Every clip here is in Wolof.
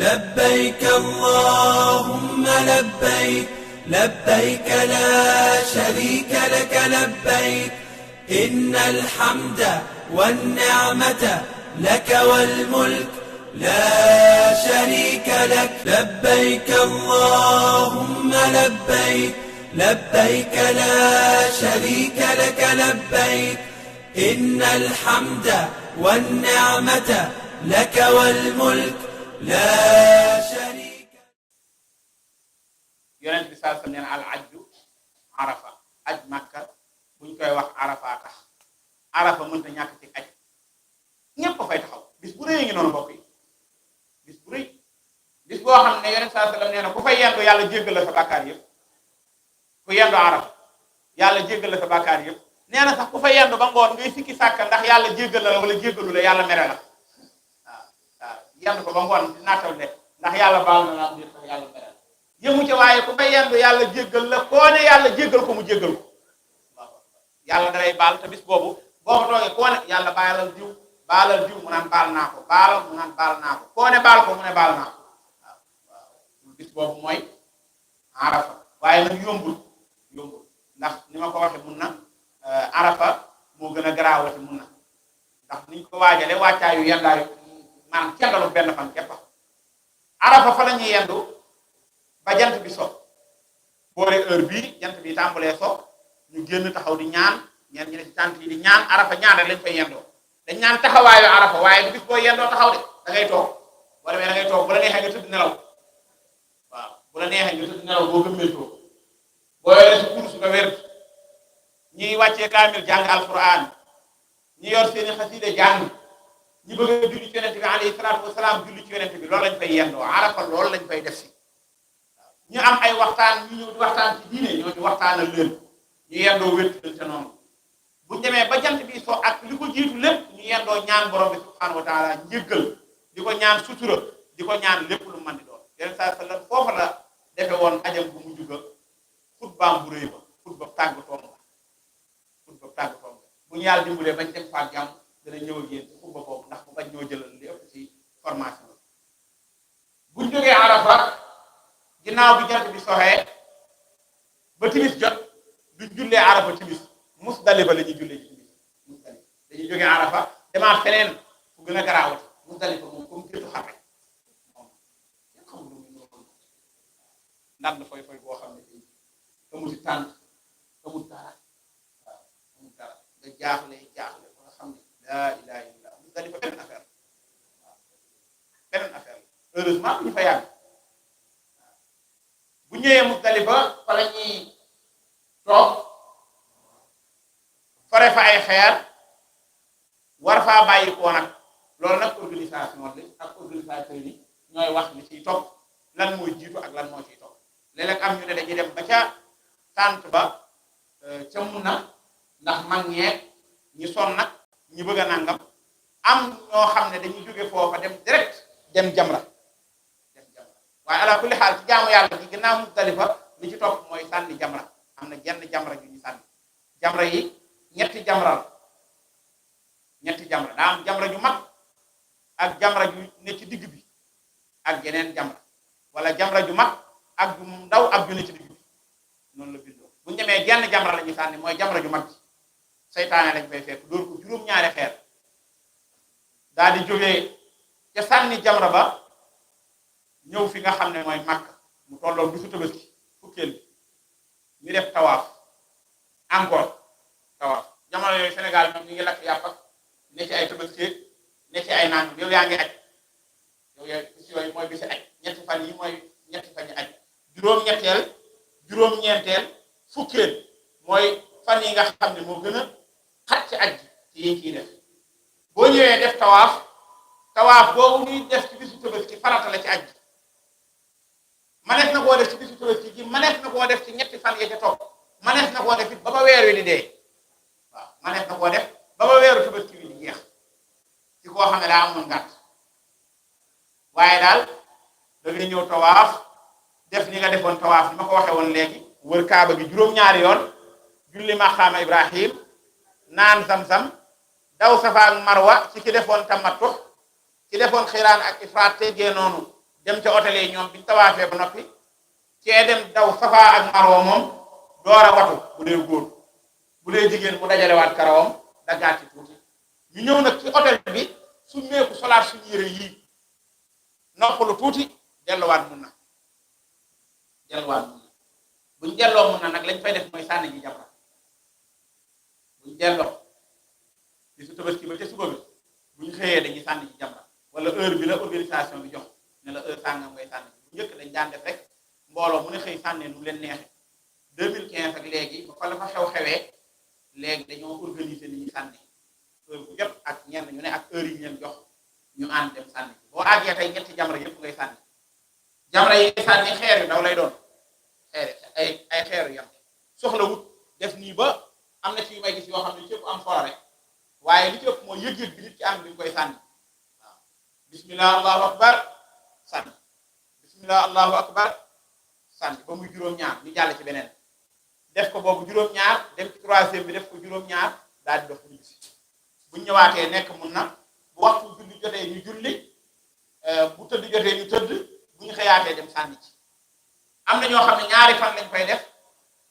لبيك اللهم لبيك لبيك لا شريك لك لبيك إن الحمد والنعمة لك والملك لا شريك لك لبيك اللهم لبيك لبيك لا شريك لك لبيك إن الحمد والنعمة لك والملك لا شريك. yonent bi saa nee na al ajju arafa aj makka buñ koy wax arafa tax arafa mënta ñàkk ci aj ñépp fay taxaw bis bu rëy ngi noonu mbokk yi bis bu rëy bis boo xam ne yonent saa sallam nee na ku fay yendu yàlla jéggal la sa bàkkaar yëpp ku yendu arafa yàlla jéggal la sa bàkkaar yëpp nee na sax ku fay yendu ba ngoon ngay sikki sàkka ndax yàlla jéggal la wala jéggalu la yàlla mere la waaw yendu ko ba ngoon di naatal ne ndax yàlla baal na la am sax yàlla mere la yëmu ci waaye ku fay yendu yàlla jéggal la koo ne yàlla jéggal ko mu jéggal ko yàlla dalay baal te bis boobu boo ko toogee koo ne yàlla baalal diw mu naan baal naa ko baalal mu naan baal naa ko koo ne baal ko mu ne baal naa ko waaw bis boobu mooy arafa waaye nag yombul ndax ni ma ko waxee mun na arafa moo gën a garaawati mun na ndax niñ ko waajale wàccaayu yendaayu maanaam kendalu benn fan képp arafa fa la ñuy yendu ba jant bi so boore heure bii jant bi tàmbalee so ñu génn taxaw di ñaan ñeen ñi ne ci tànt yi di ñaan arafa ñaan rek lañ fay yendoo dañ ñaan taxawaayu arafa waaye du bis boo yendoo taxaw de da ngay toog boo demee da ngay toog bu la neexee nga tëdd nelaw waaw bu la neexee nga tëdd nelaw boo gëmmee toog boo yoree si kurus nga wér ñi wàccee kaamil jàng alquran ñi yor seeni xaside jàng ñi bëgg a julli ci yonent bi alayhi salaatu wasalaam julli ci yonent bi loolu lañ fay yendoo arafa loolu lañ fay def si ñu am ay waxtaan ñu ñëw di waxtaan ci diine ñoo di waxtaanal leen ñu yendoo wéttante noonu buñu demee ba jant bi so ak li ko jiitu lépp ñu yendoo ñaan borom bi subhanahu wa taala njéggal di ko ñaan sutura di ko ñaan lépp lu mën di doon yeneen saa sallam foofa la defe woon ajam bu mujj ga xutbaam bu rëy ba xutba tàggatoom bu ñu yàlla dimbalee bañ dem faak jàmm dana ñëw ak yéen ci xutba boobu ndax bu bañ ñoo jëlal li ëpp ci formation buñ jógee arafa ginnaaw bi jant bi soxee ba timis jot duñ jullee arafa timis musdalifa la ñuy jullee ci timis musdalifa dañuy jógee arafa demaat feneen fu gën a garaawati musdalifa moom comme géttu xar rek moom kenn xamul lu muy noonu ndand foy boo xam ne fii amul ci tànn amul dara waaw amul dara nga jaaxle ba nga xam ne laa ilaha illallah musdalifa beneen affaire waaw beneen affaire heureusement ñu fa yàgg bu ñëwee Muzdalifa fa la ñuy toog fare fa ay xeer war faa bàyyi koo nag loolu nag organisation la ak organisateur yi ñooy wax ni ciy topp lan mooy jiitu ak lan moo ciy topp léeg-léeg am ñu ne dañuy dem ba ca tànt ba ca mun na ndax mag ñeeg ñi son nag ñi bëgg a nangam am ñoo xam ne dañuy jóge foofa dem direct dem jamra waaye ala kulli xaal ci jaamu yàlla gi ginnaaw Muzdalifa li ci topp mooy sànni jamra am na jenn jamra ju ñu sànni jamra yi ñetti jamra daa am jamra ju mag ak jamra ju ne ci digg bi ak yeneen jamra wala jamra ju mag ak ju ndaw ak ju ne ci digg bi noonu la bindoo bu ñu demee jenn jamra la ñuy sànni mooy jamra ju mag ji seytaane lañ fay fekk dóor ko juróom-ñaari xeer daal di jógee ca sànni jamra ba ñëw fi nga xam ne mooy Makka mu tolloo bisu Tabaski fukkeel bi ñu def tawaaf encore tawaaf jamono yooyu Sénégal ñoom ñu ngi lakk yàpp ak ne ci ay Tabaski ne ci ay naan yow yaa ngi aj bis yooyu mooy bisi aj ñetti fan yi mooy ñetti fan yi aj juróom-ñeenteel fukkeel mooy fan yi nga xam ne moo gën a xat ci aj ci yiñ ciy def boo ñëwee def tawaaf boobu ñuy def ci bisu Tabaski farata la ci aj manees na koo def ci bisu Tabaski gi manees na koo def ci ñetti fan ya ca topp manees na koo def it ba ba weer wi di dee waaw manees na koo def ba ba weeru Tabaski wi di jeex ci koo xam ne daa amoon ngàtt waaye daal da ngay ñëw tawaaf def ni nga defoon tawaaf ni ma ko waxee woon léegi wër kaaba gi juróom-ñaari yoon julli maqaama Ibrahim naan zam-zam daw Safa ak Marwa ci ki defoon tamattu ci defoon xiraan ak ifraat te gee noonu dem ca hôtel yi ñoom biñ tawaafee ba noppi cee dem daw Safa ak Marwa moom door a watu bu dee góor bu dee jigéen mu dajalewaat karawam daggaat ci tuuti ñu ñëw nag ci hôtel bi su meeku solaat suñu yére yii noppalu tuuti delluwaat mun na buñ delloo mun na nag lañ fay def mooy sànni ji jamra buñ delloo di su Tabaski ba ca suba bi buñ xëyee dañuy sànni ji jamra wala heure bi la organisation bi jox ne la heure sàngam ngay sànni bu njëkk dañ daan def rek mbooloo mu ne xëy sànnee nu leen neexe 2015 ak léegi ba fa la fa xew-xewee léegi dañoo organiser ni ñu sànni heure bu jot ak ñenn ñu ne ak heure yi ñu leen jox ñu ànd dem sànni boo àggee tey ñetti jamra yëpp ngay sànni jamra yi ngay sànni xeer yu ndaw lay doon ay xeer yu yam soxla wut def nii ba am na ci yu may gis yoo xam ne ci ëpp am solo rek waaye li ci ëpp mooy yëg-yëg bi nit ci am bi ñu koy sànni waaw bismillah allahu akbar sànni bismillah allahu akbar sànni ba muy juróom-ñaar ñu jàll ci beneen def ko boobu juróom-ñaar dem ci troisième bi def ko juróom-ñaar daal di dox ñu gis bu ñëwaatee nekk mun na bu waxtu julli jotee ñu julli bu tëdd jotee ñu tëdd bu ñu xëyaatee dem sànni ci am na ñoo xam ne ñaari fan lañ fay def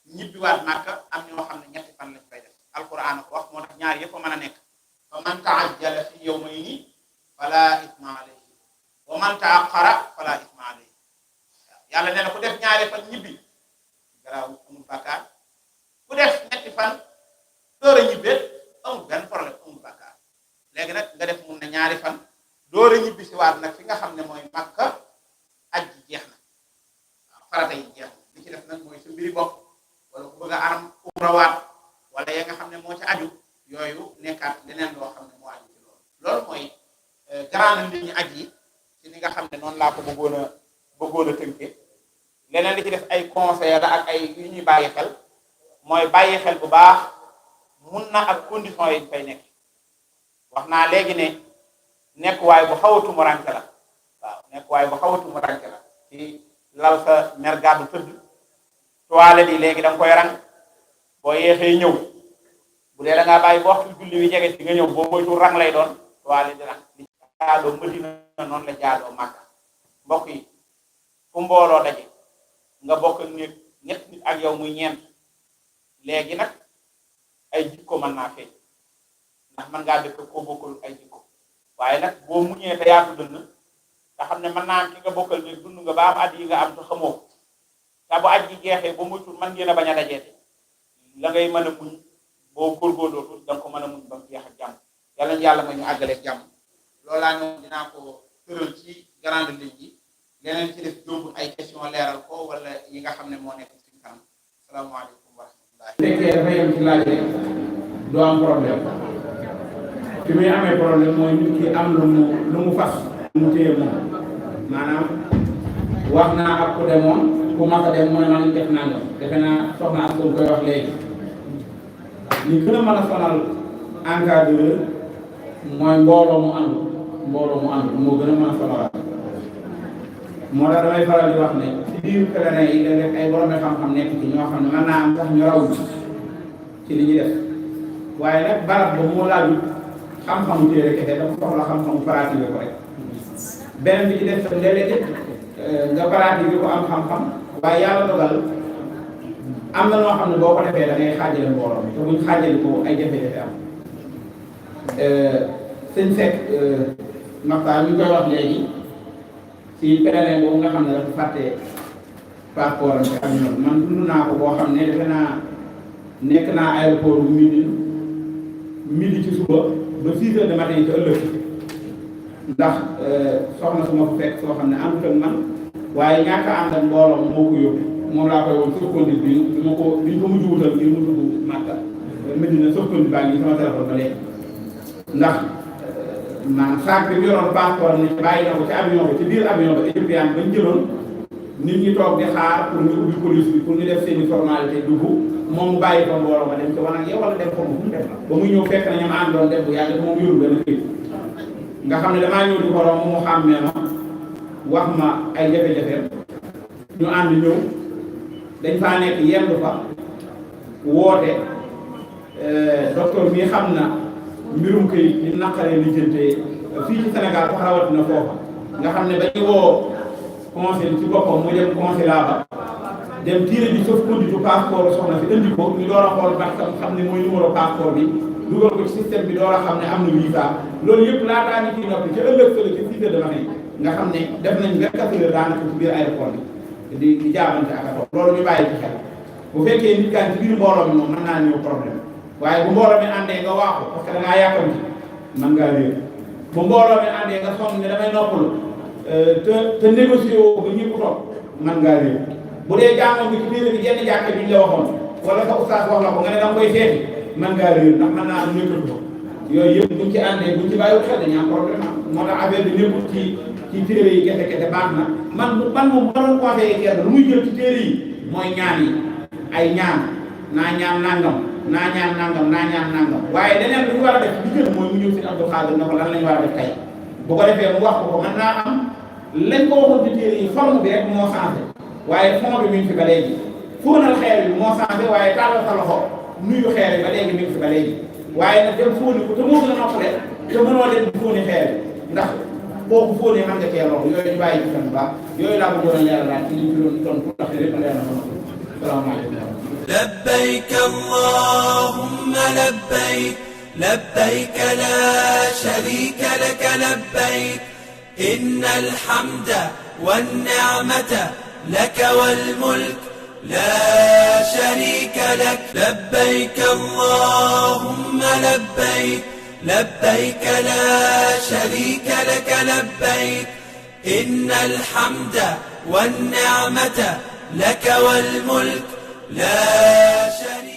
ñibbiwaat Màkka am ñoo xam ne ñetti fan lañ fay def alquran ko wax moo tax ñaari yëpp a mën a nekk fa man taajjala fi yawmayni fala isma alayhi wa man taaxara fala isma alayhi yàlla nee na ku def ñaari fan ñibbi garaaw amul bàkkaar ku def ñetti fan door a ñibbee amul benn problème amul bàkkaar léegi nag nga def mun na ñaari fan door a ñibbi si waat nag fi nga xam ne mooy Makka aj ji jeex na waaw farata yi jeex na li ci def nag mooy sa mbiri bopp wala ku bëgg a am umrawaat wala ya nga xam ne moo ci aju yooyu nekkaat leneen loo xam ne moo aju ci loolu mooy grande ligne aj yi ci li nga xam ne noonu laa ko bëggoon a tënke leneen li ci def ay conseil la ak ay yu ñuy bàyyi xel mooy bàyyi xel bu baax mun na ak condition yi ñu fay nekk wax naa léegi ne nekkuwaay bu xaw a tumuranke la waaw nekkuwaay bu xaw a tumuranke la ci lal sa mer gàddu tëdd toilette yi léegi da nga koy rang boo yeexee ñëw bu dee da ngaa bàyyi ba waxtu julli wi jege ci nga ñëw boo moytu rang lay doon toilette di rang li jaadoo Madina noonu la jaadoo Màkka mbokk yi fu mbooloo daje nga bokk ak nit ñett nit ak yow muy ñeent léegi nag ay jikko mën naa feeñ ndax mën ngaa dëkk koo bokkul ay jikko waaye nag boo muñee te yaatu dënn nga xam ne mën naa am ki nga bokkal ni dund nga ba am at yi nga am te xamoo ko te bu aj gi jeexee ba muytul mën ngeen a bañ a dajeete la ngay mën a muñ boo góorgóorloo tuuti da nga ko mën a muñ ba mu jeex ak jàmm yàlla ma ñu àggaleeg jàmm loolu laa ñoom dinaa ko tëral ci grande ligne yi leneen ci def jóobu ay question leeral ko wala yi nga xam ne moo nekk ci kanam salaamaaleykum wa rahmatullahi. fekkee dafa yem ci laaj rek doo am problème fi muy amee problème mooy nit ki am lu mu fas mu téye moom maanaam wax naa ak ku demoon ku mas a dem mu ne man def nangam defe naa soxna ak koy wax léegi li gën a mën a sonal encadreur mooy mbooloo mu ànd moo gën a mën a sonal moo tax damay faral di wax ne ci biir pèlerin yi da def ay borom xam-xam nekk ci ñoo xam ne mën naa am sax ñu raw ci li ñuy def waaye nag barab ba moo laajut xam-xamu téere kese dafa soxla xam-xamu pratique ko rek beneen bi ci def léeg-léeg nga pratique ko am xam-xam waaye yàlla dogal am na noo xam ne boo ko defee da ngay xaajale mbooloo mi te buñ xaajale ko ay jafe-jafe am sëñ Seck Maxtaar ñu koy wax léegi ci pèlerin boobu nga xam ne dafa fàtte passeport am ci avion man dund naa ko boo xam ne defe naa nekk naa aéroport bu midi ci suba ba 6 heures de matin ci ëllëg ndax soxna su ma fa fekk soo xam ne àndut ak man waaye ñàkk a ànd ak mbooloo moo ko yóbbu moom laa koy woon sur conduite bi duñ ko mujj wutal ngir mu dugg Màkka Medina sur conduite baa ngi sama téléphone ba léegi ndax maanaam saak bi mu yoroon passeport ni bàyyi na ko ci avion ba ci biir avion ba égyptien bañ jëloon nit ñi toog di xaar pour ñu ubbi police bi pour ñu def seeni formalité dugg moom mu bàyyi ko mbooloo ma dem ci wanag yow wala dem ko mu def la ba muy ñëw fekk na ñam àndoon dem bu yàgg moom yorul dana këy nga xam ne damaa ñëw di ko romb mu xàmmee ma wax ma ay jafe-jafe ñu ànd ñëw dañ faa nekk yendu fa woote docteur mi xam na mbirum këyit ñu naqaree lijjante fii ci Sénégal sax rawatina foofa nga xam ne dañuy woo conseil ci boppam mu dem consulat ba dem tiré bi sauf conduite passeport soxna si indi ko ñu door a xool ba xam ne mooy numéro passeport bi dugal ko ci système bi door a xam ne am na visa loolu yëpp laataa ñu ciy noppi ci ëllëg fële ci 6 heures de matin nga xam ne def nañ 24 heures daanaka ci biir aéroport bi di jaabante ak a toog loolu ñu bàyyi ci xel bu fekkee nit kaan ci biir mbooloo mi moom mën naa ñëw problème waaye bu mbooloo mi àndee nga waaxu parce que da ngaa yàkkamti mën ngaa réer bu mbooloo mi àndee nga sonn ne damay noppalu te négocier woo ba ñëpp toog mën ngaa réer bu dee jàngoon bi ci biir bi jenn jàkke bi ñu la waxoon wala sa oustaz wax la ko nga ne da nga koy seeti mën ngaa réer ndax mën naa am nekkatu ko yooyu yëpp buñ ci àndee buñ ci bàyyiwul xel dañu am problème moo tax affaire bi nekkul ci téere yi kese baax na man moom ma doon conseillé kenn lu muy jël ci téere yi mooy ñaan yi ay ñaan naa ñaan nangam naa ñaan nangam waaye leneen lu ñu war a def li gën mooy mu ñëw si Abdou Khadir na ko lan la ñu war a def tey bu ko defee mu wax ko mën naa am lañ ko waxoon ci téere yi forme bi rek moo changé waaye fond bi mi ngi fi ba léegi fóonal xeer bi moo changé waaye tàllal sa loxo nuyu xeer bi ba léegi mi ngi fi ba léegi waaye nag dem fóoni ko te moo gën a noppale te mënoo dem di fóoni xeer bi ndax boo ko fóonee mën nga cee loxo yooyu ñu bàyyi ci xel bu baax yooyu laa ko doon leeralaat ci liñ fi doon tontu ndax lépp leer na ko salaamaaleykum. لبيك اللهم لبيك لبيك لا شريك لك لبيك إن الحمد والنعمة لك والملك لا شريك لك لبيك اللهم لبيك لبيك لا شريك لك لبيك إن الحمد والنعمة لك والملك لا شريك